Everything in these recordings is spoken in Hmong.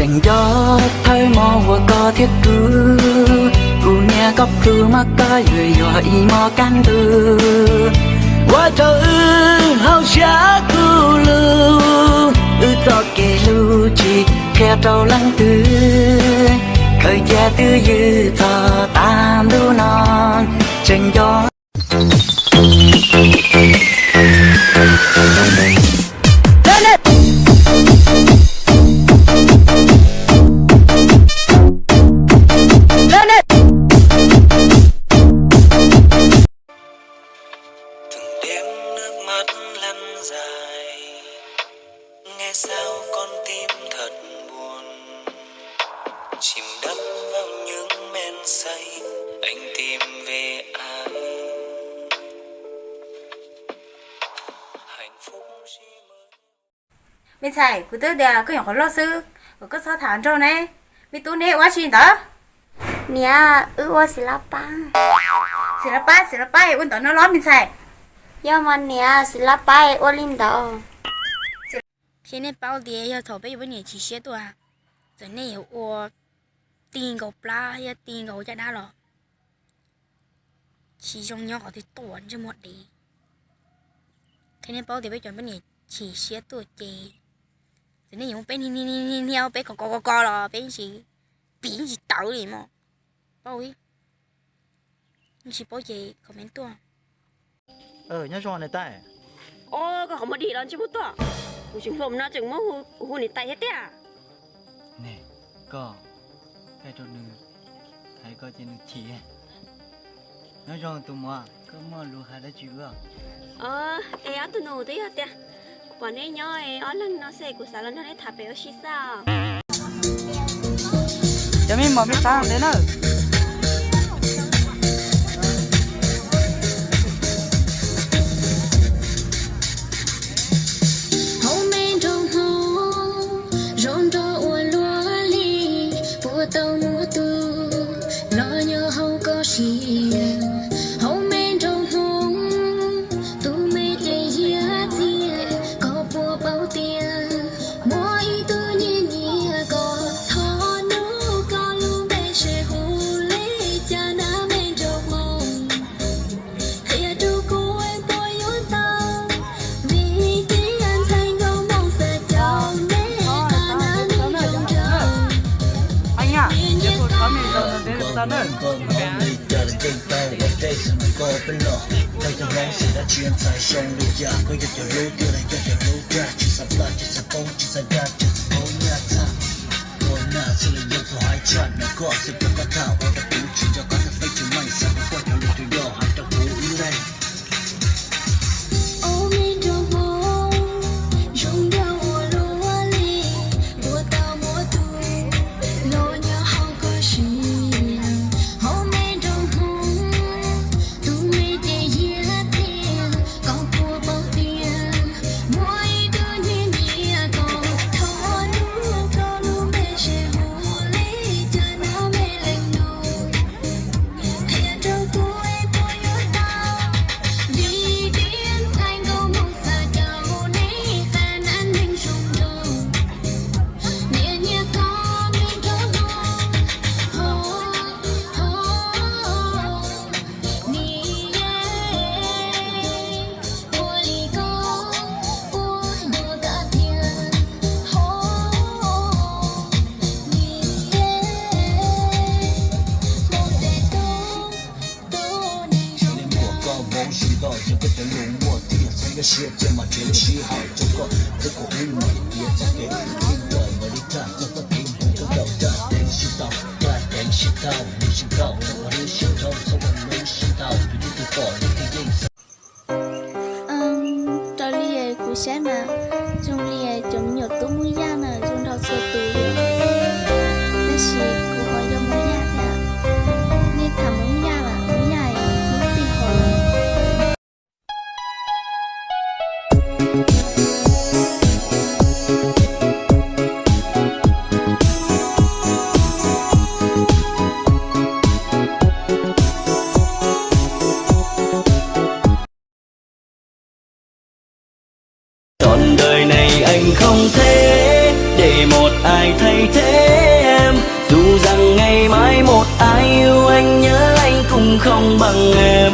Tseem nco thawj hmo uas koj thiab kuv, kuv niam koj plhu mas koj yuav yuav ib hmos kaj ntug. Ua rau wb hauv siab khuv lug, wb txoj kev hlub tsis qhia rau leej twg, khaws cia twj ywm txog tav ntuj no. Tseem nco Từng đêm nước mắt lăn dài, nghe sao con tim thật buồn, chìm đắm vào những men say, anh tìm về ai. Hạnh phúc chỉ mơ. Me ntxhais, kuv twb tias koj nyuam qhuav loj xwb, kom koj txhob tham nraug ne. Me tub neb ua tsi ntawd? Niam, wb ua xis lab pab. Xis lab pab, xis lab pab ua ntawd no los me ntxhais? Yog mas niam, xis lab pab ua li ntawd. Qhia nej paub tias yog thaum peb yuav peb niam chim siab tuaj, txawm nej yuav ua ti nkaus plab thiab ti nkaus caj dab los tsis zoo nyob qhov twg tuaj ntsej muag dev. Qhia nej paub tias peb cov peb niam chim siab tuaj ces txawm nej yuav muab peb hnia peb ko ko ko ko los peb tsis pim tsis tawv li mog. Paub, tsis paub ces comment tuaj. Nyob zoo niam tais. Os, koj qhov muag dim los ntsej muag tuaj. Kuv tseem hluas no tseem muab kuv hu niam tais thiab tiag. Ne, koj hais rau nws, hais koj ces nws chim. Nyob zoo tus muam, koj muaj lus hais dab tsi wb? Es ob tug nus, twb yog tias pom neb nyob ob leeg no xwb, kuv xav los nrog neb tham pem ua si xwb os. Cov me mom me xav ntev na. Hauv me nroog Hmoob zoo nraug ua luaj li, puas tau muaj tus los nyob hauv koj siab. Hauv me nroog Hmoob, tus me ces hiab txiag, koj puas paub tias muaj ib tug nyiam nyiam koj, thov nug koj lub npe seb hu li cas na me nroog Hmoob. Qhia rau kuv puas yuav tau, vim tias ntxhais nkauj Hmoob xav caum neb, qhov no neb zoo nraug. Ua me nroog Hmoob, zoo nraug ua luaj li, puas tau muaj tus los nyob hauv koj siab. Hauv me nroog Hmoob, tus me ces hiab txiag, koj puas paub tias muaj ib tug nyiam nyiam koj, thov nug koj lub npe seb hu li cas na me leej nus. Qhia rau kuv puas yuav tau, vim tias ntxhais nkauj Hmoob xav caum neb, qhia neb neeg zoo nraug, nyiam nyiam koj me nroog Hmoob. Ho, ho, ni ye, ua li koj ua ntuag kab tiag, ho, ni ye, Hmoob tes tub, tub neeg zoo nraug. Koj vauv tsis tau, ces koj cov lus muaj tiag, txhob nyob siab, cia mas tsev lub sij hawm rau koj, peb kom wb mam tiav txoj kev, txij nkawm mam li tag, txoj txoj kev mus koj ntaus, tag deev sib tau, tag deev sib tau, mus sib tau, txhob ua lub sib dhau, txhob ua lub sib tau, tus twg tus pom, tus twg yeej. Raws li kuv saib mas zoo li cov me nyuam tub Hmoob Yaj na zoo nraug txhua tus li, tab sis kuv ho yog Hmoob Yaj thiab. Nej tham Hmoob Yaj mas Hmoob Yaj Hmoob twg ho lawm. Một ai thay thế em, dù rằng ngày mai một ai yêu anh nhớ anh cũng không bằng em.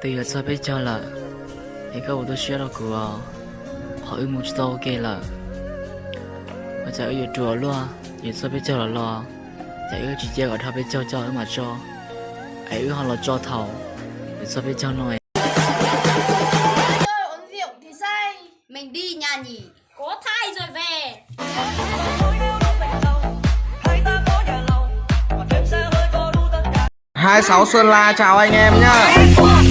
Twb yuav txog peb caug lawm, es koj puas tu siab rau kuv os? Qhov wb mus tsis tau ua ke lawm, ua cas wb yuav ruam luaj, yuav txog peb caug los los, cas wb tsis cia kom dhau peb caug coj wb mam tso, es wb ho los tso thaum yuav txog peb caug no. Mình đi nhà nhỉ? Có thai rồi về. Hai sáu Sơn La chào anh em nhá. Trọn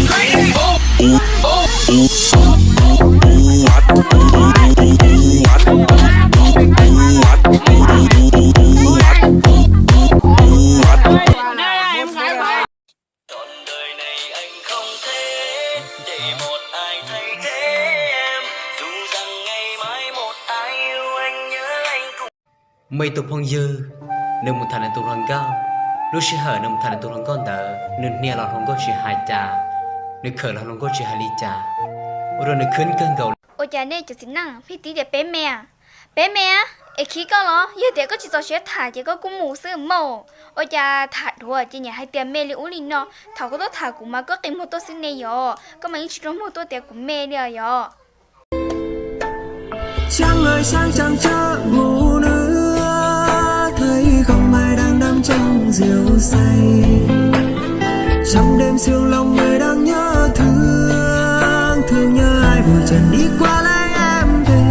đời này anh không thể để một ai thay thế em, dù rằng ngày mai một ai yêu anh nhớ anh cũng Muaj ib tug phooj ywg, nws mus tham nws tus hluas nkauj. Lub sij hawm nws mus tham nws tus hluas nkauj ntawd, nws hnia los hluas nkauj tsis hais cas, nws khawm los hluas nkauj tsis hais li cas, ua rau nws khwb kawg nkaus. Ua cas nej cov txiv neej pheej tib tias peb me, peb me, es khib koj los? Yog tias koj tsis txaus siab tham ces koj kuj mus xwb mog. Ua cas tham dhuav ces nyiam hais tias me li ub li no, thaum koj tuaj tham kuv mas koj qi muag tuaj xwb ne yom, koj mas yeej tsis rau muag tuaj tias kuv me li os yom. Trăng ơi trăng trăng chớ ngủ nữa, thấy không ai đang đắm trong rượu say. Trong đêm sương lòng người đang nhớ thương, thương nhớ ai vội trần đi qua lấy em về.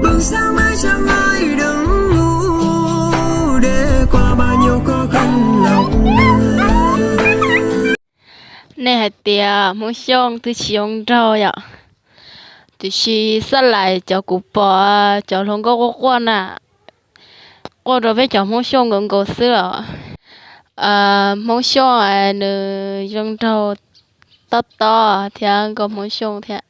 Bừng sáng mai chẳng ai đừng ngủ, để qua bao nhiêu khó khăn lòng. Nej hais tias Hmoob Xyooj twb tsis zoo nraug yom, tiam sis xab lais cov kuv pom cov hluas nkauj quaj quaj na, quaj rau peb cov Hmoob Xyooj nkaus nkaus xwb los. Hmoob Xyooj nws zoo nraug tob tob thiab nkauj Hmoob Xyooj thiab.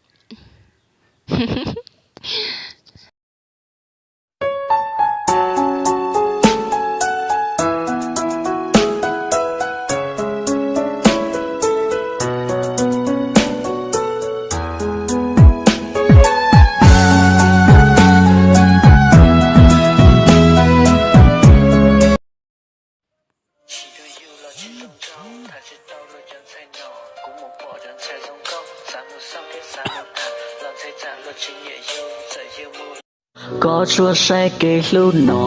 Koj tsuas saib kev hlub no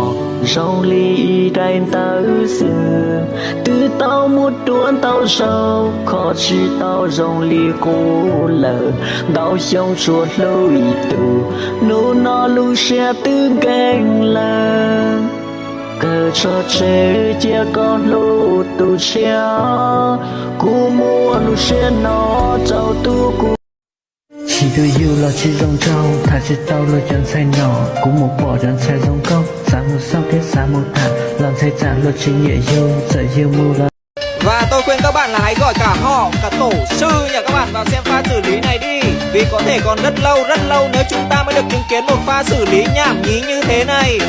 zoo li ib daim ntawv xwb, twb tau muab ruam ntau zaus kho tsis tau zoo li qub lawm. Ntau xyoo tsuas hlub ib tug, hnub no lub siab twb nkees lawm. Kawg tso tseg cia koj hlub tus tshiab, kuv muab lub siab no rau tus kuv. Tsis tu yus los tsis zoo nraug, tham tsis tau luag cov ntxhais no, kuv mus pom cov ntxhais zoo nkauj, xav mus xauj thiab xav mus tham, los ntxhais tsam luag tsis nyiam yus, txawm yus mus los Và tôi khuyên các bạn là hãy gọi cả họ, cả tổ sư nhờ các bạn vào xem pha xử lý này đi. Vì có thể còn rất lâu, rất lâu nữa chúng ta mới được chứng kiến một pha xử lý nhảm nhí như thế này.